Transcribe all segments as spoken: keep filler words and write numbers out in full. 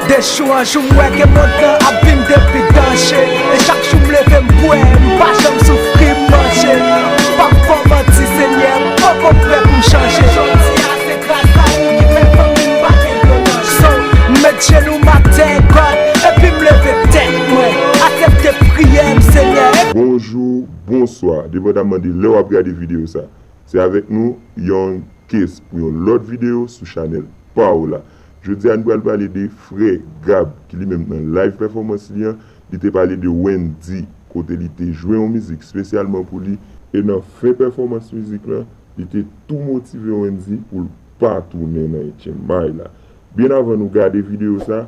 De jou an jou m wè ke mond lan ap vin de pi danje. E chak jou m leve m bwè, m pa janm soufri m manje. M p ap fè w manti, Senyè, m poko prè pou m chanje. Jodi a se gras a ou ki fè fanmi m pa gen vyolans. So, m met jenou m atè, God, epi m leve tèt mwen. Aksepte priyè m, Senyè. Bonjou, bonswa, depandamman de lè w ap gade videyo sa. Se avèk nou, Young Case, pou yon lòt videyo sou chanèl pa w la. Jodi a, nou pral pale de frè Gab, ki li menm nan live pèfòmans li an, li te pale de Wendy, kote li te jwe yon mizik espesyalman pou li, e nan fen pèfòmans mizik lan, li te tou motive Wendy pou l pa tounen nan H M I la. Byen avan nou gade videyo sa,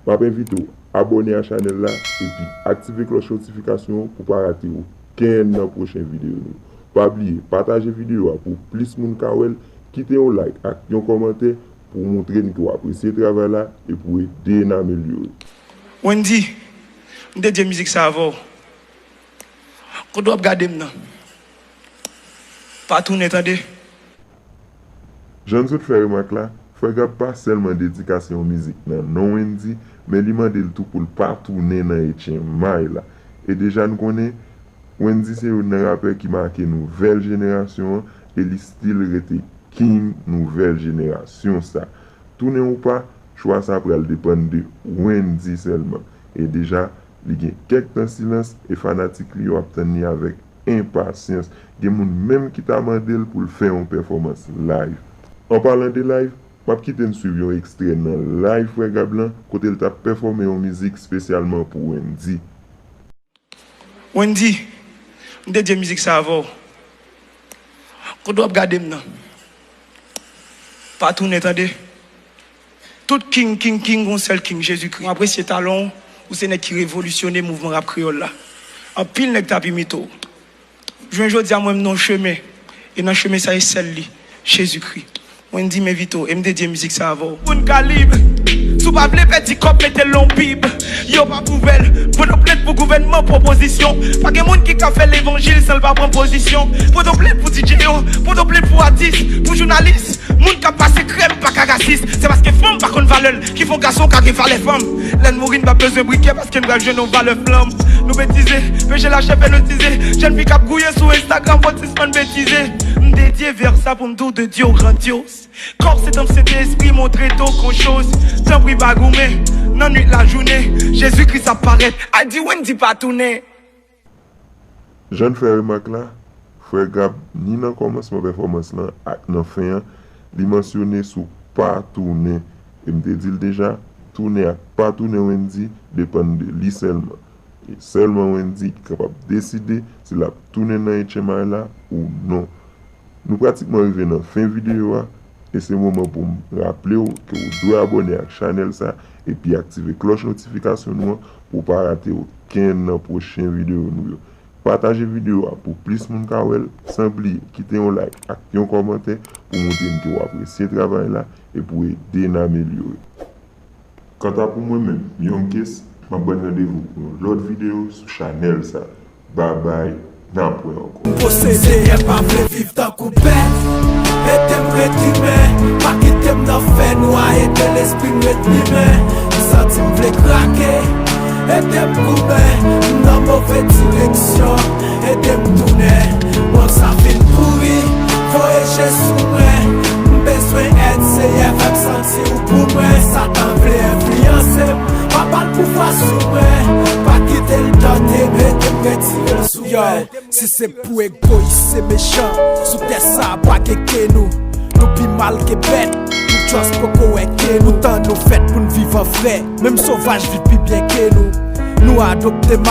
m ap envite w abòne a chanèl la epi aktive klòch notifikasyon an pou w pa rate okenn nan pwochen videyo nou yo. Pa bliye, pataje videyo a pou plis moun ka wè l, kite yon like ak yon kòmantè pou w montre n ke w apresye travay la e pou w ede n amelyore. Wendy, m dedye mizik sa avè w. Kote w ap gade m nan? Pa tounen, tande. Jan n sot fè remak la, Frè Gab pa sèlman dedikase yon mizik nan non Wendy, men li mande l tou pou l pa tounen nan H M I la. E deja n konnen, Wendy se youn nan rapè ki make nouvèl jenerasyon an, e li still rete king nouvèl jenerasyon sa. Tounen ou pa, chwa sa pral depann de Wendy sèlman. E deja, li gen kèk tan silans, e fanatik li yo ap tann li avèk enpasyans. Gen moun menm ki ta mande l pou l fè yon pèfòmans live. An palan de live, m ap kite n swiv yon ekstrè nan live Frè Gab lan, kote l t ap pèfòme yon mizik espesyalman pou Wendy. Wendy, m dedye mizik sa avè w. Kote w ap gade m nan? Pa tounen, tande. Tout king, king, king, gon sèl king, Jezikri. Mwen apresye talan w, ou se nèg ki revolisyone mouvman rap kreyòl la. Anpil nèg t ap imite w. Jounen jodi a, mwen menm nan yon chemen, e nan chemen sa e sèl li, Jezikri. Wendy, m envite w, e m dedye mizik sa avè w. Moun kalib, si w pa vle pèdi kòb, mete l nan yon bib. Yo pa pouvèl, pran plent pou gouvènman pwopozisyon. Pa gen moun ki ka fè levanjil san l pa pran pozisyon. Pran plent pou D J yo, pran plent pou atis, pou jounalis. Moun k ap pase krèm pa ka rasis. Se paske fanm pa konn valè l ki fè yon gason ka gen valè fanm. Lè n mouri, n pa bezwen brikè paske n pral jwenn yon valè flanm. Nou betize, peche lachè fè nou tize. Jèn fi k ap gouye sou Instagram, pòtisman n betize. M dedye vè sa pou m di w de Dieu grandiose. Kòb se tanp Sentespri montre to kon choz. Tanpri pa goumen nan nwit lajounen. Jezikri ap parèt. Al di Wendy pa tounen. Jan n fè remak la, Frè Gab, ni nan kòmansman pèfòmans lan ak nan fen an, li mansyone sou pa tounen. E m te di l deja, tounen ak pa tounen Wendy depann de li sèlman. E sèlman Wendy ki kapab deside si l ap tounen nan H M I la ou non. Nou pratikman rive nan fen videyo a, e se moman pou m raple w ke w dwe abòne ak chanèl sa epi aktive klòch notifikasyon nou an pou w pa rate okenn nan pwochen videyo nou yo. Pataje videyo a pou plis moun ka wè l, san bliye kite yon like ak yon kòmantè pou montre n ke w apresye travay la e pou ede n amelyore. Kanta pou mwen menm, Young Case, m ap ban n randevou pou yon lòt videyo sou chanèl sa. Babay, n ap wè ankò. M posede, Senyè pa vle viv tankou bèt. Ede m ret imen, pa kite m nan fènwa, ede lespri m ret limen. M santi m vle krake, ede m goumen, m nan move direksyon. Ede m tounen, mòn sa fin pouri, voye je sou mwen. M bezwen èd, Seyè, fè m santi ou pou mwen. Satan vle enfliyanse m, pa ba l pouvwa sou mwen. Pa kite l tante m, ede m retire l sou mwen. Yo, si se pou egoyis, se mechan. Sou tè sa a pa gen ke nou. Nou pi mal ke bèt, nou just poko wè ke nou. Tan nou fèt pou n viv an frè. Menm sovaj viv pi byen ke nou. Nou adopte